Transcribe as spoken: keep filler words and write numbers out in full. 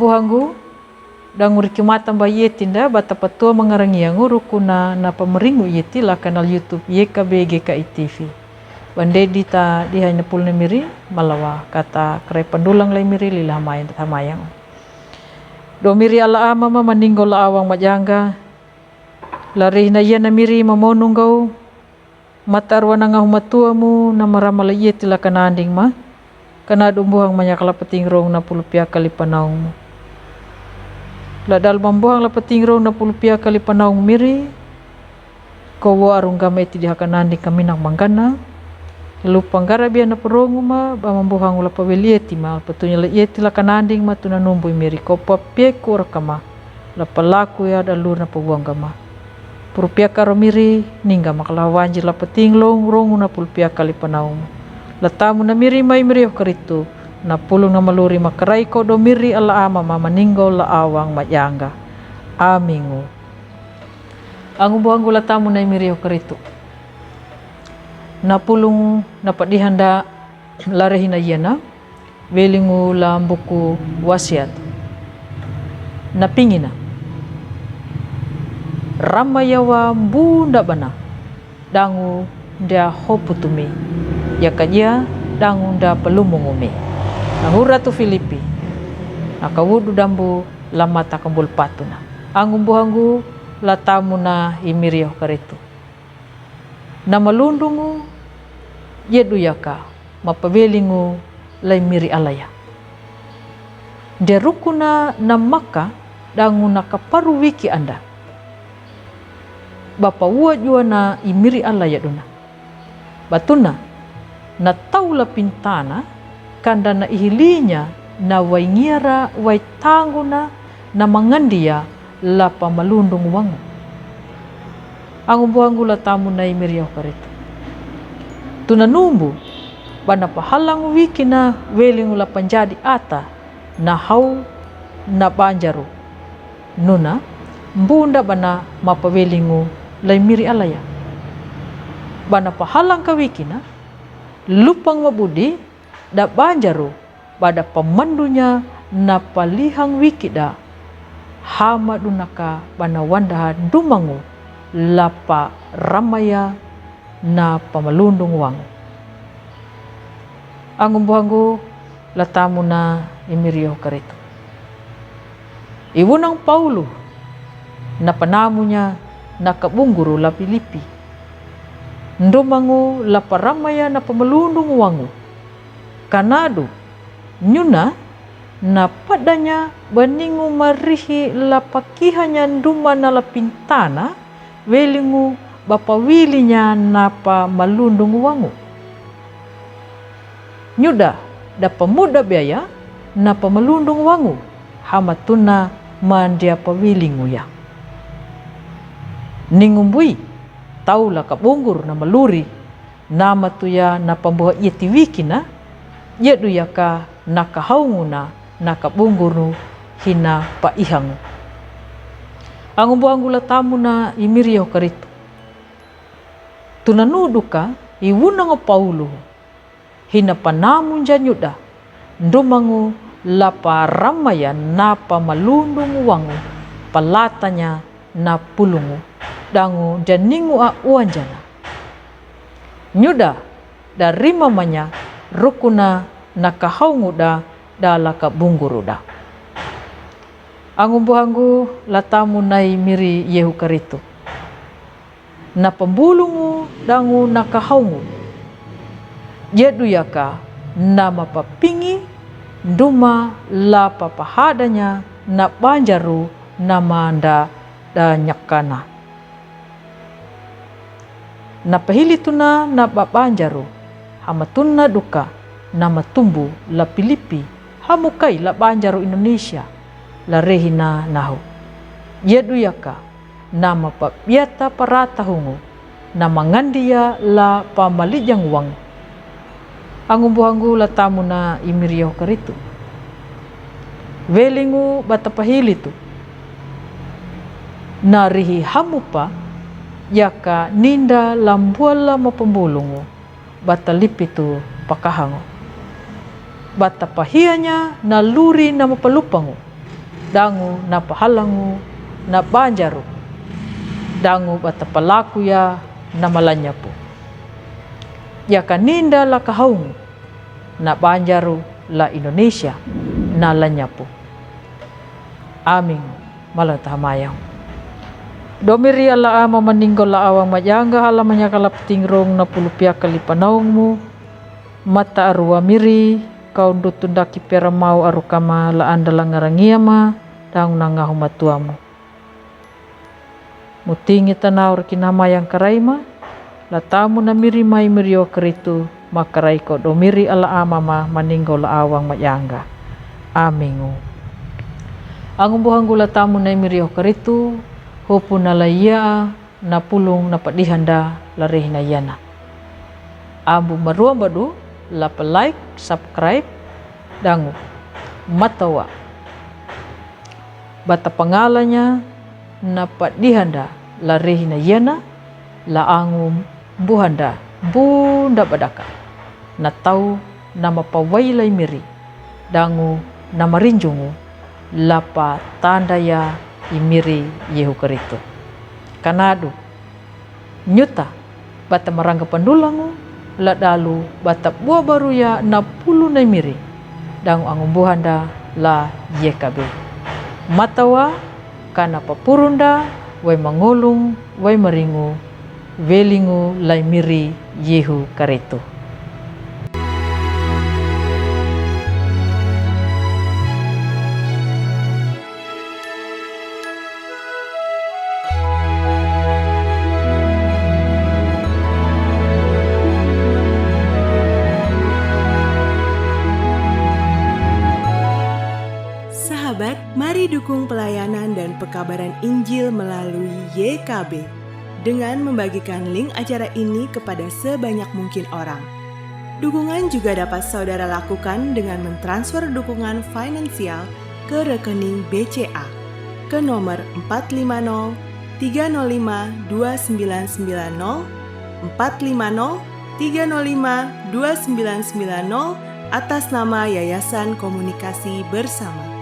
Buhangu, danguri kimata ba ieti nda, bata patua mangarangiangu rukuna na pamaringu ieti la kanal YouTube Y K B G K I T V. Bandedi ta dihai na pulne miri, malawa kata krai pandulang lai miri lila hamaya, hamayang. Do miri ala ama ma maningo la awang majanga. La rihna ia na miri mamonungau. Matar wana ngahu matuamu na marama la ieti la kananding ma. Kana dumbuhang manyakala patingrong na pulupia kali panaung. La dal mambuhang la patingrong na pulupia kali panaung miri. Kowo arung gama eti diha kananding kaminak manggana. Lu panggara bia na parongu ma ba mambuhang la paweli eti ma patunya la ieti la kananding ma tuna numbui miri ko papieku rakama. La palaku ya dalur na pabuang gama. Purupia karo miri, ningga makala wanji la pating long rongu na pulupia kali panaung. La tamu na miri mai miri oh karitu, na pulung na maluri makarai ko do miri ala ama ma maninggo la awang majanga. Amingu. Angu buhangu la tamu na miri oh karitu. Na pulung na padihanda la rehina iana. Welingu la buku wasiat. Na pingina. Rama yawa bunda bana. Dangu nda hoputumi. Yaka jia dangu nda palumungumi. Na huratu Filipi. Na kawudu dambu la mata kambul patuna. Angu buhangu la tamu na imiri oh karitu. Na malundungu, yedu yaka, mapawelingu, lai miri alaya. Nda rukuna na maka, dangu na kaparu wiki anda. Bapa ua jua na imiri alaya duna. Batuna, na taula pintana, kanda na ihilinya, na waingiara, waitanguna, na mangandia, la pamalundung wangu. Angu buhangu la tamu na imiri oh karitu. Tuna numbu, bana pahalangu wikina welingu la panjadi ata, na hau, na banjaru. Nuna, bunda bana mapawelingu lai miri alaya. Bana pahalangka wikina, lupang mabudi, da banjaru, bada pamandunya na palihang wikida, hama dunaka bana wandaha dumangu, lapa ramaya na pamalundung wangu. Angu buhangu la tamu na imiri oh karitu. Iwunang Paulu, na panamunya na kabunguru la Pilipi. Ndumangu la paramaya na pamalundung wangu. Kanadu, nyuna, na padanya baningu marihi la pakihanya nduma na la pintana, welingu bapawilinya na pamalundung wangu. Nyuda, da pamuda biaya, na pamalundung wangu, hamatuna mandia pawilingu ya. Ningumbui, taula kabungur na maluri, namatuya na pambuha ieti wikina, yedu yaka na kahaunguna, na kabungurnu hina paihangu. Angu buhangu la tamu na imiri oh karitu. Tuna nuduka iwunango Paulu, hina panamunja nyuda, ndumangu la paramaya na pamalundung wangu, palatanya na pulungu, dangu daningu a uanjana. Nyuda, da rimamanya, rukuna na kahaunguda, da la kabunguruda. Angu buhangu la tamu na imiri yehu karitu. Na pambulungu dangu na kahaungu. Yedu yaka na mapapingi nduma la papahadanya na banjaru na manda da nyakana. Na pahilituna na babanjaru, hamatuna duka, na matumbu la Pilipi, hamukai la banjaru Indonesia, la rehina nahu. Yedu yaka, na mapabiata parata hungu, na mangandia la pamalijang wangu. Angu buhangu la tamu na imiri oh karitu. Welingu bata pahilitu. Na rihi hamupa, yaka ninda lambuala mapambulungu, bata lipitu pakahangu. Bata pahianya na luri na mapalupangu. Dangu na pahalangu na banjaru. Dangu bata palaku ya na malanyapu. Ya kaninda la kahaungu na banjaru la Indonesia na lanyapu. Amingu, malang tahamayang. Domiri ala ama maninggo la awang majanga hala manyakala petingrong na pulupiaka lipanaungmu. Mata arua miri, kau ndutundaki pera mau arukama la anda la ngarangiama, dangu na ngahu matuamu. Mutingi tanau rikinamayang karaima, la tamu na miri mai miri o karitu, makarai ko domiri ala amama maninggo la awang majanga. Amingu. Angumbuhanggu la tamu na miri o karitu, hopu na la ia, na pulung na padihanda la rehina yana. Ambu maruambadu la pa like, subscribe, dangu. Matawa. Bata pangalanya na padihanda la rehina yana, la angumbuhanda bunda badaka. Na tau na mapawailai miri. Dangu na marinjungu, la pa tandaya i miri Yehu karitu. Kanadu, nyuta, bata maranga pandulangu, la dalu, bata bua baruya na pulu na miri. Dangu angumbuhanda la yekabe. Matawa, kana papurunda, wai mangolung, wai maringu, welingu lai miri Yehu karitu. Sahabat, mari dukung pelayanan dan pekabaran Injil melalui Y K B dengan membagikan link acara ini kepada sebanyak mungkin orang. Dukungan juga dapat saudara lakukan dengan mentransfer dukungan finansial ke rekening B C A ke nomor empat lima nol tiga nol lima dua sembilan sembilan nol, empat lima nol tiga nol lima dua sembilan sembilan nol, atas nama Yayasan Komunikasi Bersama.